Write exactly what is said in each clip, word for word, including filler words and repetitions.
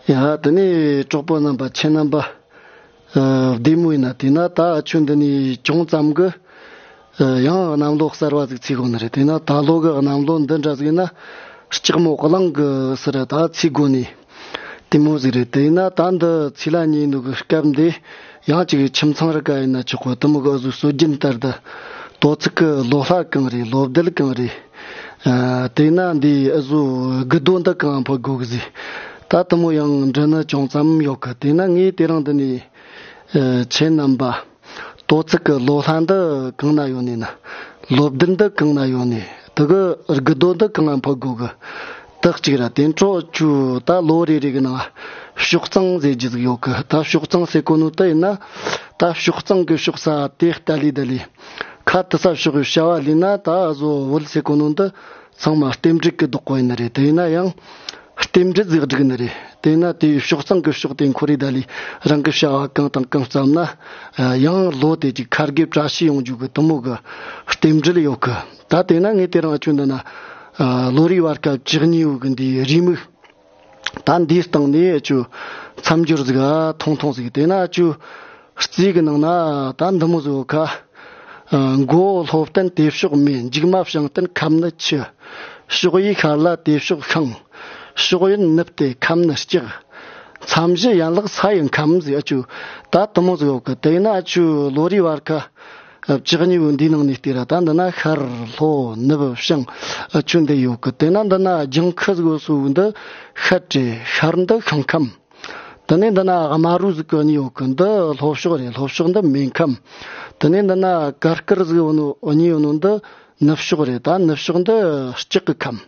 ཡ། དེ་ནས་གྲོགས་པོ་རྣམ་པ། ཁྱེད་རྣམ་པ། ཨ། བདེ་མོ་ཡིན་ན། དེས་ན་ད་ཨ་ཆོ་འདི་ནས་ཅུང་ཙམ་གྱི། ཨ། ཡང་གནམ་ལོ་གསར་བ་ཟིག་ཚུད་གོ་ནི་རེད། དེས་ན་ད་ལོ་གི་གནམ་ལོ་འདི་འདྲ་ཟིག་ཡིན་ན། ལྕགས་མོ་གླང་གི་ཟེར་ད་ཚུད་གོ་ནི་དེ་མོ་ཟིག་རེད། དེས་ན་ད་འདི་ཚུད་ལ་ཉེ་ནོ་གི་སྐབས་འདི། ཡང་ཅིག་ཁྱིམ་ཚང་རི་ཀ་ཡིན་ན་ཆོག་གི། དེ་མོ་གི་ཨ་ཟོ་སྲོལ་རྒྱུན་ལྟར་དུ། དོ་ཚིགས་གི་ལོ་ལྷ་གང་རེད། ལོ་རྡུལ་གང་རེད། ཨ། དེས་ན་འདི་ཨ་ཟོ་དགུ་རྡོ་འདི་གང་ཕོ་དགོ་གི་ཟིག། ད་དེ་མོ་ཡང་འདྲི་ནི་ཅུང་ཙམ་ཡོད་གི། དེས་ན་ངས་དེ་རིང་འདི་ནས། ཨ། ཁྱེད་རྣམ་པ། དོ་ཚིགས་གི་ལོ་ལྷ་འདི་གང་ན་ཡོད་ནི་ན། ལོ་རྡུལ་འདི་གང་ན་ཡོད་ནི། དེ་གི་དགུ་རྡོ་འདི་གང་ཕོ་དགོ་གི། དེ་གཅིག་ར། དེ་འཕྲོ་ཆུ་ད་ལོ་རེ་རེ་གི་ནང་ཕྱོགས་གཙང་ཟེར་རྒྱུ་ཟིག་ཡོད་གི། ད་ཕྱོགས་གཙང་ཟེར་གོ་ནོ་དེ་ཡིན་ན། ད་ཕྱོགས་གཙང་གི་ཕྱོགས་ས་དེ་ལྟ་ལི་ད་ལི། ཁ་དེ་ས་ཕྱོགས་གི་བྱ་བ་ལས་ན། ད་ཨ་ཟོ་བོད་ཟེར་གོ་ནོ་འདི་ཚང་མ་རྟེན་འབྲེལ་གི་བདག་པོ་ཡིན་ནི་རེད། དེ་ཡིན་ན་ཡང་རྟེན་འབྲེལ་ཟིག་སྒྲིག་ནི་རེད། དེས་ན་དེའི་ཕྱོགས་གཙང་གི་ཕྱོགས་དེ་འཁོར་རེ་ད་ལི། རང་གི་བྱ་བ་གང་དང་གང་བརྩམས་ན། ཡང་ལོ་དེ་ཅིག་ཁ་དགེ་བཀྲ་ཤིས་ཡོང་རྒྱུ་གི་དེ་མོ་གི་རྟེན་འབྲེལ་ཡོད་གི། ད་དེས་ན་ངས་དེ་རིང་ཨ་ཆོ་འདི་ན། ཨ། ལོ་རེའི་བར་སྐབས་བཅུ་གཉིས་པོ་གི་འདིའི་རེའུ་མིག། ད་འདིའི་སྟེང་ནས་ཨ་ཆོ་མཚམས་སྦྱོར་ཟིག། ཨ། ཐུང་ཐུང་ཟིག། དེས་ན་ཨ་ཆོ་རྩིས་གི་ནང་ན་ད་འདི་མོ་ཟིག་ཡོད་ག། ཨ། མགོ་བོ་ལྷོ་བསྟན་དེ་ཕྱོགས་མེ། མཇུག་མ་བྱང་བསྟན་ཁམས་ནི་ཆུ། ཕྱོགས་ཡས་ཤར་ལ་དེ་ཕྱོགས་ཤིང་། ཕྱོགས་གཡོན་ནུབ་སྟེ་ཁམས་ནི་ལྕགས། མཚམས་བཞི་ཡན་ལག་ས་ཡི་ཁམས་ཟེར། ཨ་ཆོ་ད་དེ་མོ་ཟིག་ཡོད་གི། དེས་ན་ཨ་ཆོ་ལོ་རེའི་བར་ཁ། ཨ། བཅུ་གཉིས་པོ་འདིའི་ནང་ནས་བལྟས་ར། ད་འདི་ན་ཤར་ལྷོ་ནུབ་བྱང་། ཨ་ཆོ་འདི་ཡོད་གི། དེས་ན་འདི་ན་ལྗང་ཁུ་ཟིག་ཡོད་སོ་འདི་ཤར་རེད། ཤར་འདི་ཤིང་ཁམས། དེ་ནས་འདི་ན་དམར་རོ་ཟིག་གི་གཉིས་ཡོད་གི། འདི་ལྷོ་ཕྱོགས་རེད། ལྷོ་ཕྱོགས་འདི་མེ་ཁམས། དེ་ནས་འདི་ན་དཀར་དཀར་ཟིག་ཡོད་ནོ་གཉིས་ཡོད་ནོ་འདི་ནུབ་ཕྱོགས་རེད། ད་ནུབ་ཕྱོགས་འདི་ལྕགས་གི་ཁམས།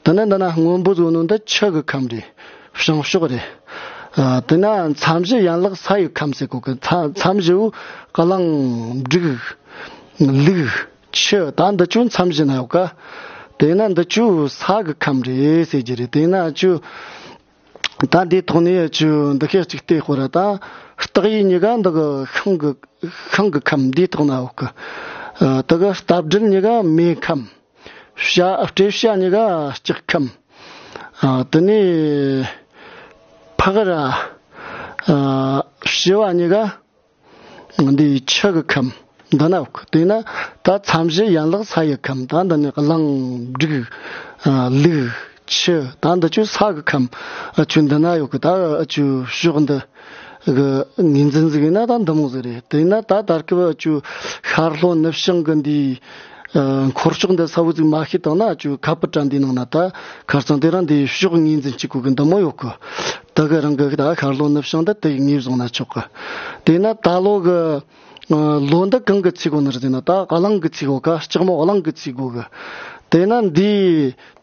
དེ་ནས་འདི་ན་སྔོན་པོ་ཟིག་ཡོད་ནོ་འདི་ཆུ་གི་ཁམས་རེད། བྱང་ཕྱོགས་རེད། ཨ། དེ་ན་མཚམས་བཞི་ཡན་ལག་ས་ཡི་ཁམས་ཟེར་གོ་གི། མཚམས་མཚམས་བཞི་བོ་གླང་འབྲུག་ལུག་ཆུ། ད་འདི་ཆོ་མཚམས་བཞི་ན་ཡོད་ག། དེས་ན་འདི་ཆོ་ས་གི་ཁམས་རེད་ཟེར་རྒྱུ་རེད། དེས་ན་ཨ་ཆོ་ད་འདིའི་ཐོག་ནས་ཨ་ཆོ་འདི་ཤེས་གཅིག་བལྟས་ཤོར་ར། ད་སྟག་ཡོས་གཉིས་ཀ་འདི་གི་ཤིང་གི་ཤིང་གི་ཁམས་འདིའི་ཐོག་ན་ཡོད་གི། ཨ། དེ་གི་རྟ་སྦྲུལ་གཉིས་ཀ་མེ་ཁམས། བྱ། སྤྲེལ་བྱ་གཉིས་ཀ་ལྕགས་ཁམས། ཨ། དེ་ནས་ཕག་ར། ཨ། བྱི་བ་གཉིས་ཀ་འདི་ཆུ་གི་ཁམས་འདི་ན་ཡོད་གི། དེས་ན་ད་མཚམས་བཞི་ཡན་ལག་ས་ཡི་ཁམས། ད་འདི་ནས་གླང་འབྲུག། ཨ། ལུག་ཆུ། ད་འདི་ཆོ་ས་གི་ཁམས་ཨ་ཆོ་འདི་ན་ཡོད་གི། ད་ཨ་ཆོ་ཕྱོགས་འདི་གི་ངོས་འཛིན་ཟིག་ཡིན་ན་ད་འདི་མོ་ཟིག་རེད། དེས་ན་ད་ད་སྐབས་ཨ་ཆོ་ཤར་ལྷོ་ནུབ་བྱང་གི་འདི། ཨ། འཁོར་ཕྱོགས་འདི་གསལ་བོ་ཟིག་མ་ཤེས་བཏང་ན། ཨ་ཆོ་ཁ་པར་དྲ་འདིའི་ནང་ན་ད་ཁ་རྩང་དེ་རིང་འདི་ཕྱོགས་ངོས་འཛིན་བྱེད་དགོས་གི་འདི་མོ་ཡོད་གི། དེ་གི་རང་གི་ད་ཤར་ལྷོ་ནུབ་བྱང་འདི་དེ་ངོས་བཟུང་ན་ཆོག་གི། དེས་ན་ད་ལོ་གི། ཨ། ལོ་འདི་གང་གི་ཚུད་གོ་ནི་རེད་ཟེར་ན། ད་གླང་གི་ཚུད་གོ་ག། ལྕགས་མོ་གླང་གི་ཚུད་གོ་གི། དེས་ན་འདི་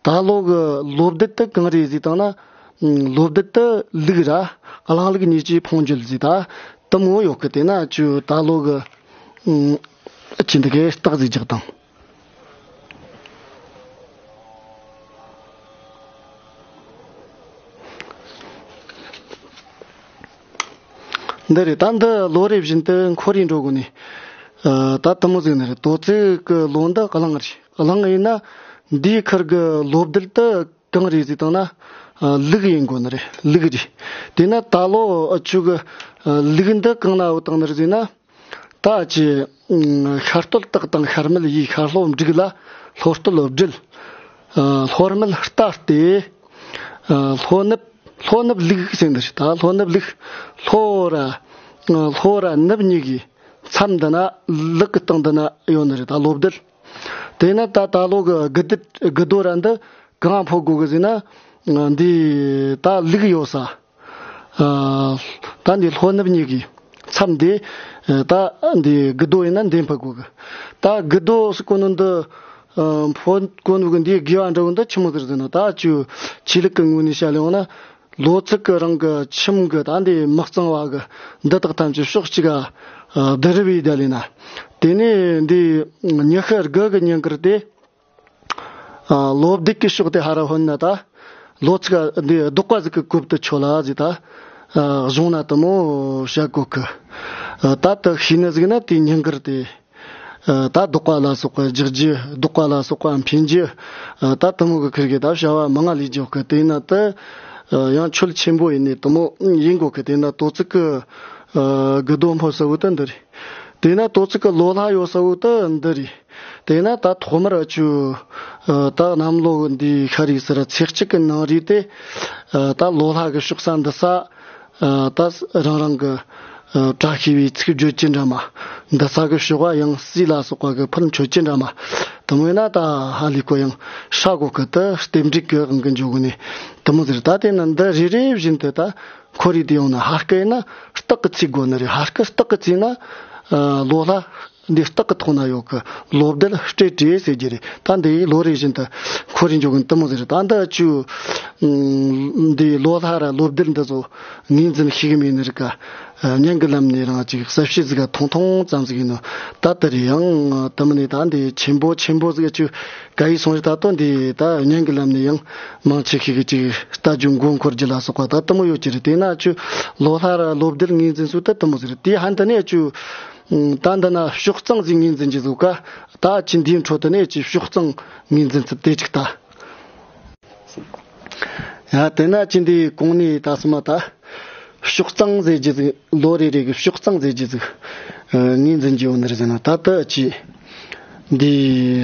ད་ལོ་གི་ལོ་རྡུལ་དེ་གང་རེད་ཟེར་བཏང་ན། ལོ་རྡུལ་དེ་ལུག་ར། གླང་ལུག་གཉིས་ཀྱི་འཕོ་འགྱུར་ཟེར་ད་དེ་མོ་ཡོད་གི། དེས་ན་ཨ་ཆོ་ད་ལོ་གི། ཨ། ཅི་འདི་གའི་རྟགས་ཟིག་རྒྱག་དང་། འདི་རེད། ད་འདི་ལོ་རེ་བཞིན་དུ་འཁོར་རེ་འགྲོ་དགོས་ནི། ཨ། ད་དེ་མོ་ཟིག་ནི་རེད། དོ་ཚིགས་གི་ལོ་འདི་གླང་རེད། གླང་ཡིན་ན་འདིའི་ཁར་གི་ལོ་རྡུལ་དེ་གང་རེད་ཟེར་བཏང་ན། ཨ། ལུག་ཡིན་དགོས་ནི་རེད། ལུག་རེད། དེས་ན་ད་ལོ་ཨ་ཆོ་གི། ཨ། ལུག་འདི་གང་ན་ཡོད་བཏང་ནི་རེད་ཟེར་ན། ད་ཅི། ཤར་སྟོད་སྟག་དང་ཤར་སྨད་ཡོས། ཤར་ལྷོ་འབྲུག་ལ་ལྷོ་སྟོད་སྦྲུལ། ཨ། ལྷོ་སྨད་རྟ་སྟེ། ཨ། ལྷོ་ནུབ་ལྷོ་ནུབ་ལུག་ཟེར་འདི་རེད། ད་ལྷོ་ནུབ་ལུག། ལྷོ་ར། ལྷོ་ར་ནུབ་གཉིས་ཀྱི་མཚམས་འདི་ན། ལུག་གི་སྟེང་འདི་ན་ཡོད་ནི་རེད། ད་ལོ་རྡུལ། དེས་ན་ད་ད་ལོ་གི་དགུ་རྡུལ་དགུ་རྡོ་ར་འདི་གང་འཕོ་དགོས་གི་ཟེར་ན། འདི་ད་ལུག་ཡོད་ས། ཨ། ད་འདི་ལྷོ་ནུབ་གཉིས་ཀྱི་མཚམས་འདི། ཨ། ད་འདི་དགུ་རྡོ་ཡིན་ན་འདི་འཕོ་དགོས་གི། ད་དགུ་རྡོ་ཟེར་གོ་ནོ་འདི། ཨ། འཕོ་གོ་ནོ་གི་འདི་དགེ་བ་འདྲ་བོ་འདི་ཆི་མོ་ཟིག་རེད་ཟེར་ན། ད་ཨ་ཆོ་ཆོས་ལུགས་ཀྱི་ངོས་ནས་བཤད་ཡོང་ན། ལོ་ཚིགས་ཀྱི་རང་གི་ཁྱིམ་གི་ད་འདི་མི་གཙང་བ་གི་འདི་དག་ཐམས་ཅད་ཕྱོགས་གཅིག་ག་བསྡུ་རུབ་ཡས་བསྡད་ལས་ན། དེ་ནས་འདི་ཉི་ཤུ་དགུ་གི་ཉིན་དཀར་དེ། ཨ། ལོ་རྡུལ་གྱི་ཕྱོགས་དེ་ཧར་ར་འཕོ་ན་ད། ལོ་ཚིགས་འདི་ལྡོག་པ་ཟིག་གི་གོ་བབ་དེ་ཆོད་ལ་ཟེར་ད། ཨ། གཞུང་ན་དེ་མོ་བཤད་གོ་གི། ཨ། ད་དེ་ཤེས་ནི་ཟིག་ན་དེ་ཉིན་དཀར་དེ། ཨ། ད་ལྡོག་པ་ལ་སོགས་པ་རྒྱག་རྒྱུ། ལྡོག་པ་ལ་སོགས་པ་འཕེན་རྒྱུ། ཨ། ད་དེ་མོ་གི་ཁུར་གི་ད་བྱ་བ་མང་ང་ལས་རྒྱག་གི། དེ་ན་དེ། ཡང་ཆོས་ཆེན་པོ་ཡིན་ནི་དེ་མོ་ཡིན་དགོས་གི། དེས་ན་དོ་ཚིགས་ཀྱི་དགུ་རྡོ་འཕོ་ཟེར་བོ་དེ་འདི་རེད། དེས་ན་དོ་ཚིགས་ཀྱི་ལོ་ལྷ་ཡོད་ཟེར་བོ་དེ་འདི་རེད། དེས་ན་ད་ཐོག་མར་ཆུ་ད་གནམ་ལོ་འདི་ཤ་རིགས་ཟེར་ཚེས་གཅིག་གི་ནང་རེད་དེ། ད་ལོ་ལྷ་གི་ཕྱོགས་ས་འདི་ས་ད་རང་རང་གི་བཀྲ་ཤིས་པའི་ཚིག་བརྗོད་ཀྱི་འདྲ་མ། འདི་ས་གི་ཕྱོགས་ཡང་སྲིད་ལ་སོགས་པ་གི་ཕུལ་མཆོད་ཀྱི་འདྲ་མ། དེ་མོ་ཡིན་ན་ད་ཧ་ལས་ཀོ་ཡང་ཧྲ་གོ་གི། དེ་རྟེན་འབྲེལ་གི་དབང་གི་འཇོག་གི་ནི་དེ་མོ་ཟེར། ད་དེ་ནི་འདི་རེ་རེ་བཞིན་དུ་ད་འཁོར་རེ་དེ་ཡོང་ན་ཧ་སྐད་ཡིན་ན་སྟག་གི་ཚིག་དགོས་ནི་རེད། ཧ་སྐད་སྟག་གི་ཚིག་ན་ལོ་ལྷ་འདི་སྟག་གི་ཐོག་ན་ཡོད་གི། ལོ་རྡུལ་སྤྲེལ་བྲེ་ཟེར་གྱི་རེད། ད་འདི་ལོ་རེ་བཞིན་དུ་འཁོར་རེ་འཇོག་གི་ནི་དེ་མོ་ཟེར། ད་འདི་ཆུ་འདི་ལོ་ལྷ་ར་ལོ་རྡུལ་འདི་ཚོ་ངོས་འཛིན་ཤེས་གི་མེད་ནི་རེད་ཀ། སྙན་གི་ལམ་ནས་རང་ཅིག་གསལ་བཤད་ཟིག་ག་ཐུང་ཐུང་ཙམ་ཟིག་ཡིན་ནོ། ད་དེ་རེད། ཡང་དེ་མིན་ནས་ད་འདི་ཆེན་པོ་ཆེན་པོ་ཟིག་ཅིག་ག་ཡིས་སོང་རེད། ད་དོན་འདི་ད་སྙན་གི་ལམ་ནས་ཡང་མང་ཆེ་ཤིག་གི་ཅིག་ལྟ་རྒྱུ་མགོ་འཁོར་རྒྱུ་ལ་སོགས་པ་ད་དེ་མོ་ཡོད་ཀྱི་རེད། དེས་ན་ཆུ་ལོ་ལྷ་ར་ལོ་རྡུལ་ངོས་འཛིན་སུ་ད་དེ་མོ་ཟིག་རེད། དེ་ཧན་ད་ནས་ཆུ་ད་འདི་ན་ཕྱོགས་གཙང་ཟིག་ངོས་འཛིན་གྱི་ཟིག་ག། ད་ཆུ་འདིའི་འཕྲོ་དེ་ནས་ཆུ་ཕྱོགས་གཙང་ངོས་འཛིན་ཚུལ་དེ་ཅིག་ད། ཡ་དེ་ན་ཅི་འདི་གོང་ནས་ད་སོ་མ་ད་ཕྱོགས་གཙང་ཟེར་རྒྱུ་ཟིག་ལོ་རེ་རེ་གི་ཕྱོགས་གཙང་ཟེར་རྒྱུ་ཟིག་ངོས་འཛིན་རྒྱུ་ཡོད་ནི་རེད་ཟེར་ན། ད་ལྟ་ཅི་འདི་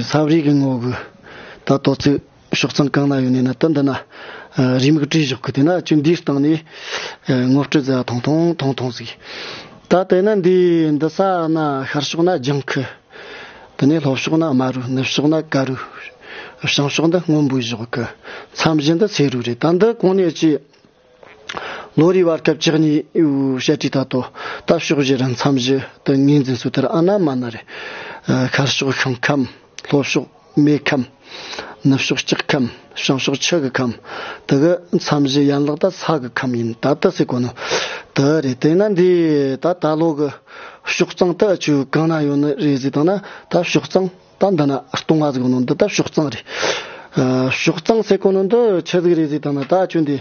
ས་བརི་གི་ངོ་གི་ད་དོ་ཚིགས་ཕྱོགས་གཙང་གང་ན་ཡོད་ནི་ན། ད་འདི་ན་རེའུ་མིག་བྲིས་བཞག་གི། དེ་ན་ཅི་འདིའི་སྟེང་ནས་ངོ་སྤྲོད་ཟ་ཐུང་ཐུང་ཐུང་ཐུང་ཟིག་ད་དེ་ན་འདི་འདི་ས་ན་ཤར་ཕྱོགས་ན་ལྗང་ཁུ། དེ་ནས་ལྷོ་ཕྱོགས་ན་དམར་རུ། ནུབ་ཕྱོགས་ན་དཀར་རུ། བྱང་ཕྱོགས་འདི་སྔོན་པོའི་ཕྱོགས་ཀྱི། མཚམས་བཞི་འདི་སེར་རུ་རེད། ད་འདི་གོང་ནས་ཅི་ལོ་རེའི་བར་སྐབས་བཅུ་གཉིས་བཤད་དུས་ད་དོ། ད་ཕྱོགས་བཞི་ར་མཚམས་བཞི་དུ་ངོས་འཛིན་སུ་དེར་ཨ་ན་མ་ན་རེད། ཤར་ཕྱོགས་ཤིང་ཁམས། ལྷོ་ཕྱོགས་མེ་ཁམས། ནུབ་ཕྱོགས་ལྕགས་ཁམས། བྱང་ཕྱོགས་ཆུ་གི་ཁམས། དེ་གི་མཚམས་བཞི་ཡན་ལག་ད་ས་གི་ཁམས་ཡིན། ད་ད་ཟེར་གོ་ནོ་དེ་རེད། དེ་ན་འདི་ད་ད་ལོ་གི་ཕྱོགས་གཙང་ད་ཆུ་གང་ན་ཡོད་ནི་རེད་ཟེར་དང་ན། ད་ཕྱོགས་གཙང་ད་འདི་ན་སྟོང་བ་ཟིག་ནོ་འདི་ད་ཕྱོགས་གཙང་རེད། ཕྱོགས་གཙང་ཟེར་གོ་ནོ་འདི་ཆི་ཟིག་རེད་ཟེར་དང་ན། ད་ཆུ་འདི་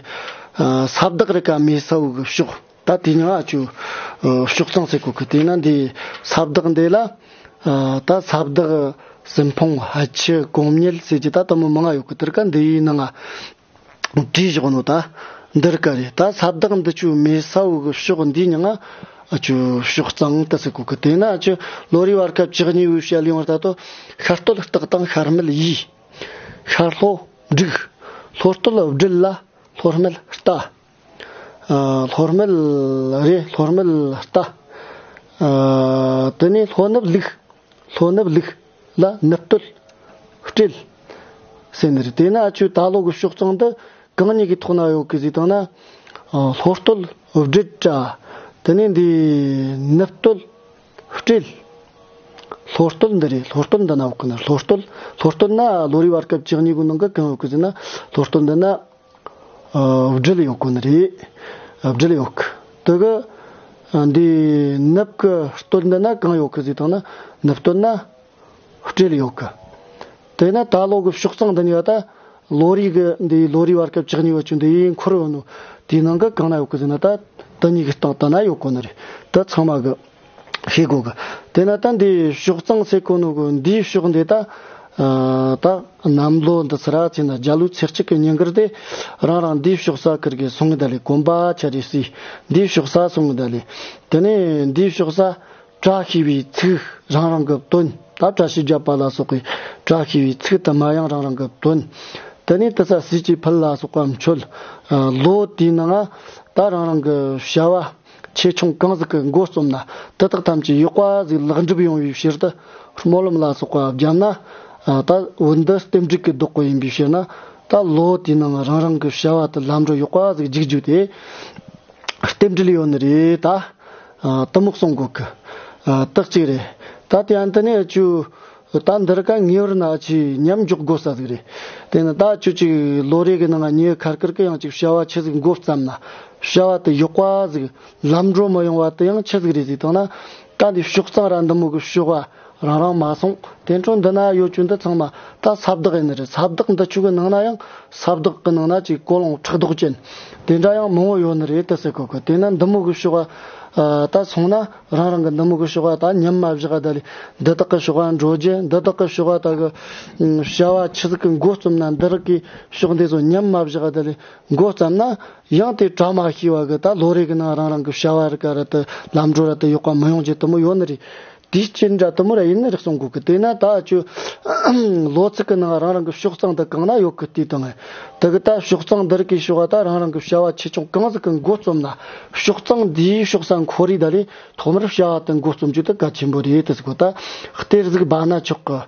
ས་བདག་རི་ཀ་མེ་ས་འུ་གི་ཕྱོགས། ད་དེ་ཉང་ཨ་ཆུ་ཕྱོགས་གཙང་ཟེར་གོ་གི། དེ་ན་འདི་ས་བདག་འདི་ལ་ད་ས་བདག་སྲིན་ཕུང་ཧ་ཆུ་གོང་མྱེལ་ཟེར་གྱི་ད་དུ་མོ་མང་ང་ཡོད་གི། དེར་ཀ་འདི་ཡི་ནང་ང་བྲིས་བཞག་ནོ་ད་འདིར་ཀ་རེད། ད་ས་བདག་འདི་ཆུ་མེ་ས་འུ་གི་ཕྱོགས་འདི་ཉང་ང་ཨ་ཆུ་ཕྱོགས་གཙང་ད་ཟེར་གོ་གི། དེ་ན་ཨ་ཆུ་ལོ་རེའི་བར་སྐབས་བཅུ་གཉིས་པའི་བཤད་ཡོང་བར་ད་དོ་ཤར་སྟོད་སྟག་དང་ཤར་སྨད་ཡི། ཤར་ལྷོ་འབྲུག་ལྷོ་སྟོད་སྦྲུལ་ལ་ལྷོ་སྨད་རྟ། ལྷོ་སྨད་རེད། ལྷོ་སྨད་རྟ། དེ་ནས་ལྷོ་ནུབ་ལུག་ལྷོ་ནུབ་ལུག་ལ་ནུབ་སྟོད་སྤྲེལ་ཟེར་ནི་རེད། དེ་ན་ཨ་ཆུ་ད་ལོ་གི་ཕྱོགས་གཙང་འདི་གང་ཉིད་ཀྱི་ཐོག་ན་ཡོད་གི་ཟེར་དང་ན། ལྷོ་སྟོད་སྦྲུལ་དྲ། དེ་ནས་འདི་ནུབ་སྟོད་སྤྲེལ། ལྷོ་སྟོད་འདི་རེད། ལྷོ་སྟོད་འདི་ན་ཡོད་གི་ན། ལྷོ་སྟོད་ལྷོ་སྟོད་ན་ལོ་རེའི་བར་སྐབས་བཅུ་གཉིས་གི་ནང་གི་གང་ཡོད་གི་ཟེར་ན། ལྷོ་སྟོད་འདི་ན་སྦྲུལ་ཡོད་གོ་ནི་རེད། སྦྲུལ་ཡོད་གི། དེ་གི་འདི་ནུབ་གི་སྟོད་འདི་ན་གང་ཡོད་གི་ཟེར་དང་ན། ནུབ་སྟོད་ན་སྤྲེལ་ཡོད་གི། དེ་ན་ད་ལོ་གི་ཕྱོགས་གཙང་འདི་ནི་ཡོད་ད། ལོ་རེ་གི་འདི་ལོ་རེའི་བར་སྐབས་བཅུ་གཉིས་པ་ཆུ་འདི་འཁོར་ཡོད་ནོ་དེའི་ནང་གི་གང་ན་ཡོད་གི་ཟེར་ན། ད་དེ་གཉིས་གི་སྟེང་དེ་ན་ཡོད་གོ་ནི་རེད། ད་ཚང་མ་གི་ཤེས་དགོས་གི། དེ་ན་ད་འདི་ཕྱོགས་གཙང་ཟེར་གོ་ནོ་གི་འདིའི་ཕྱོགས་འདི་ད་ད་གནམ་ལོ་འདི་ཚེ་ར་ཚེ་ན་རྒྱ་ལོའི་ཚེས་གཅིག་གི་ཉིན་དཀར་དེ་རང་རང་འདིའི་ཕྱོགས་ས་ཁུར་གི་སོང་གི་ད་ལེ། གོམ་པ་ཆ་རེ་སི་འདིའི་ཕྱོགས་ས་སོང་གི་ད་ལེ། དེ་ནས་འདིའི་ཕྱོགས་ས་བཀྲ་ཤིས་པའི་ཚིག་རང་རང་གི་བཏོན། ད་བཀྲ་ཤིས་བརྒྱད་པ་ལ་སོགས་པའི་བཀྲ་ཤིས་པའི་ཚིག་དུ་མ་ཡང་རང་རང་གི་བཏོན། དེ་ནས་དེ་ས་ཟས་ཀྱི་ཕུད་ལ་སོགས་པ་མཆོད། ལོ་དེའི་ནང་ད་རང་རང་གི་བྱ་བ་ཆེ་ཆུང་གང་ཟིག་གི་མགོ་རྩོམ་ན་དེ་དག་ཐམས་ཅད་ཡག་པ་ཟིག་ལེགས་འགྲུབ་ཡོང་བའི་ཕྱིར་དུ་སྨོན་ལམ་ལ་སོགས་པ་བརྒྱབ་ན། ད་འོ་འདི་རྟེན་འབྲེལ་གྱི་བདག་པོ་ཡིན་པའི་ཕྱིར་ན། ད་ལོ་དེའི་ནང་རང་རང་གི་བྱ་བ་དེ་ལམ་འགྲོ་ཡག་པ་ཟིག་རྒྱུག་རྒྱུག་དེ་རྟེན་འབྲེལ་ཡོད་ནི་རེད་ད། དེ་མོ་གསུང་གོ་གི། དག་ཅིག་རེད། ད་དེ་ཡང་དེ་ནས་ཆུ་ད་འདིར་ཀ་ངེས་པར་ན་ཆི་མཉམ་འཇོག་དགོས་ས་ཟིག་རེད། དེ་ནི་ད་ཆུ་ཅིག་ལོ་རེ་གི་ནང་ཉེ་ཁར་ཁར་གི་ཡང་ཅིག་བྱ་བ་ཆི་ཟིག་འགོ་བརྩམས་ན་བྱ་བ་དེ་ཡག་པ་ཟིག་ལམ་འགྲོ་མི་ཡོང་བ་དེ་ཡང་ཆི་ཟིག་རེད་ཟིག་དང་ན། ད་འདི་ཕྱོགས་གཙང་ར་འདི་མོ་གི་ཕྱོགས་ རང་རང་མ་སོང་། དེ་འཕྲོ་འདི་ན་ཡོད་རྒྱུ་འདི་ཚང་མ་ད་ས་བདག་ཡིན་ནི་རེད། ས་བདག་འདི་ཆོ་གི་ནང་ན་ཡང་ས་བདག་གི་ནང་ན་ཅིག་ཀོ་ལོང་ཕྲག་དོག་ཅན་དེ་འདྲ་ཡང་མང་བོ་ཡོད་ནི་རེད་དེ་ཟེར་གོ་གི། དེ་ན་འདི་མོ་གི་ཕྱོགས་ཨ་ད་སོང་ན་རང་རང་གི་འདི་མོ་གི་ཕྱོགས་ཨ་ད་ཉམས་མ་བཞག་ཨ་ད་ལས་འདི་དག་གི་ཕྱོགས་ཨ་འགྲོ་རྒྱུ། འདི་དག་གི་ཕྱོགས་ཨ་ད་གི་བྱ་བ་ཆི་ཟིག་གི་འགོ་རྩོམ་ན་འདི་རིགས་གི་ཕྱོགས་འདི་ཚོ་ཉམས་མ་བཞག་ཨ་ད་ལས་འགོ་བརྩམས་ན་ཡང་དེ་གྲ་མ་ཤེས་པ་གི་ད་ལོ་རེ་གི་ནང་རང་རང་གི་བྱ་བ་རིགས་ཀ་ར་དེ་ལམ་འགྲོ་ར་དེ་ཡོག་པ་མི་ཡོང་རྒྱུ་དེ་མོ་ཡོད་ནི་རེད། དེའི་རྐྱེན་འདྲ་དེ་མོ་ར་ཡིན་ནི་རེད་གསུང་གོ་གི། དེས་ན་ད་ཅོ་ལོ་ཚིགས་གི་ནང་རང་རང་གི་ཕྱོགས་གཙང་དེ་གང་ན་ཡོད་གི་དེ་དང་། དེ་གི་ད་ཕྱོགས་གཙང་འདི་རིགས་ཀྱི་ཕྱོགས་ད་རང་རང་གི་བྱ་བ་ཆེ་ཆུང་གང་ཟིག་གི་འགོ་རྩོམ་ན་ཕྱོགས་གཙང་འདིའི་ཕྱོགས་ས་འཁོར་རེ་ད་ལས་ཐོག་མར་བྱ་བ་དེ་འགོ་རྩོམ་རྒྱུ་དེ་གལ་ཆེན་པོ་རེད་དེ་ཟེར་གོ། ད་གཏེར་ཟིག་སྦ་ན་ཆོག་གི།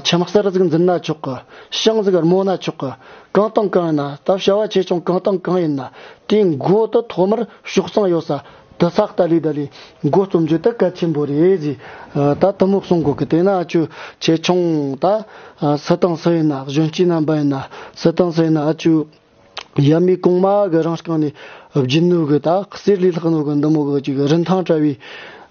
ཁྱིམ་གསར་ཟིག་འཛིན་ན་ཆོག་གི། ཤིང་ཟིག་རྨོ་ན་ཆོག་གི། གང་དང་གང་ཡིན་ན་ད་བྱ་བ་ཆེ་ཆུང་གང་དང་གང་ཡིན་ན་དེའི་འགོ་དེ་ཐོག་མར་ཕྱོགས་གཙང་ཡོད་ས་དེ་ས་ལྟ་ལས་ད་ལས་འགོ་རྩོམ་རྒྱུ་དེ་གལ་ཆེན་པོ་རེད་ཟེར། ད་དེ་མོ་གསུང་གོ་གི། དེས་ན་ཨ་ཅོ་ཆེ་ཆུང་ད་སུ་དང་སུ་ཡིན་ན་གཞོན་སྐྱེས་རྣམ་པ་ཡིན་ན་སུ་དང་སུ་ཡིན་ན་ཨ་ཅོ་ཡབ་མེས་གོང་མ་གི་རིང་རྐང་ནས་བརྒྱུད་ནོ་གི་ད་གསེར་ལས་ལྷག་ནོ་གི་འདི་མོ་གི་ཅིག་རིན་ཐང་བྲལ་བའི་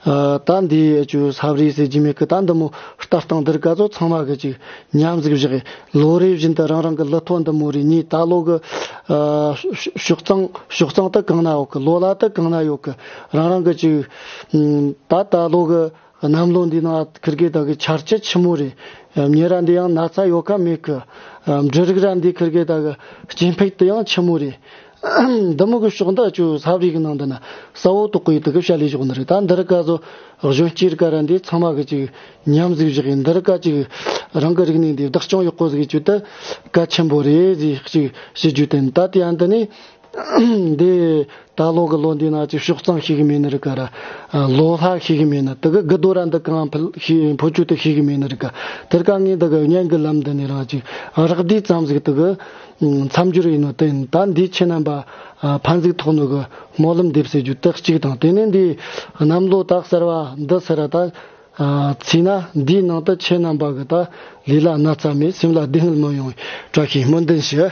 ད་འདི་ཅིག་ས་བརི་ཟེར་རྒྱུ་མེད་གི། ད་འདི་མོ་ལྟ་སྟངས་འདི་རིགས་ག་ཚོད་ཚང་མ་གི་ཅིག་ཉམས་ཟིག་བཞག་གི། ལོ་རེ་བཞིན་དུ་རང་རང་གི་ལི་ཐོ་འདི་མོ་རེ་ཉིས་ད་ལོ་གི་ཕྱོགས་གཙང་ཕྱོགས་གཙང་ད་གང་ན་ཡོད་གི། ལོ་ལ་ད་གང་ན་ཡོད་གི། རང་རང་གི་ཅིག་ད་ད་ལོ་གི་གནམ་ལོ་འདི་ནང་ཁིར་གེ་ད་གི་ཆར་ཆུ་ཆི་མོ་རེད། མྱི་ར་འདི་ཡང་ན་ཚ་ཡོད་ཁ་མེད་གི། འབྲུ་རིགས་ར་འདི་ཁིར་གེ་ད་གི་སྐྱེ་འཕེལ་དུ་ཡང་ཆི་མོ་རེད། འདི་མོ་གི་ཕྱོགས་འདི་ཅུ་ས་བརི་གི་ནང་འདི་ན་ས་བོ་ཏོག་གི་ཡི་ད་གི་བྱ་ལས་ཞོག་ནི་རེད། ད་འདི་རིགས་ག་ཚོ་གཞོན་སྐྱེས་རིགས་ག་ར་འདི་ཚང་མ་གི་ཅིག་ཉམས་ཟིག་བཞག་གི། འདི་རིགས་ག་ཅིག་རང་གི་རིག་གནས་འདི་བདག་སྐྱོང་ཡག་པོ་ཟིག་ཅུ་ད་གལ་ཆེན་པོ་རེད་ཟེར་ཅིག་བྱེད་རྒྱུ་དེ་ད་དེ་ཡང་འདི་ནི། འདི་ད་ལོ་གི་ལོ་འདི་ན་ཅིག་ཕྱོགས་གཙང་ཤེས་གི་མེད་ནི་རིགས་ག་ར། ལོ་ལྷ་ཤེས་གི་མེད་ནི་དེ་གི་དགུ་རྡོ་ར་འདི་གང་ཕུལ་ཤེས་འཕོ་ཆོད་དུ་ཤེས་གི་མེད་ནི་རིགས་ག། དེར་ག་ངས་འདི་གི་གཉེན་གི་ལམ་འདི་ནས་རང་ཅིག་རག་བསྡུས་ཙམ་ཟིག་དེ་གི་མཚམས་སྦྱོར་ཡིན་ནོ་དེ་ཡིན། ད་འདི་ཁྱེད་རྣམ་པ་ཕན་ཟིག་ཐོགས་ནོ་གི་སྨོན་ལམ་འདེབས་ཟེར་རྒྱུ་དེ་གཅིག་དང་། དེ་ནས་འདི་གནམ་ལོ་ད་གསར་བ་འདི་ཟེར་ར་ད། ཚེ་ན་འདིའི་ནང་དུ་ཁྱེད་རྣམ་པ་གི་ད་ལུས་ལ་ན་ཚ་མེད། སེམས་ལ་སྡུག་བསྔལ་མི་ཡོང་བའི་བཀྲ་ཤིས་སྨོན་འདུན་ཞུ།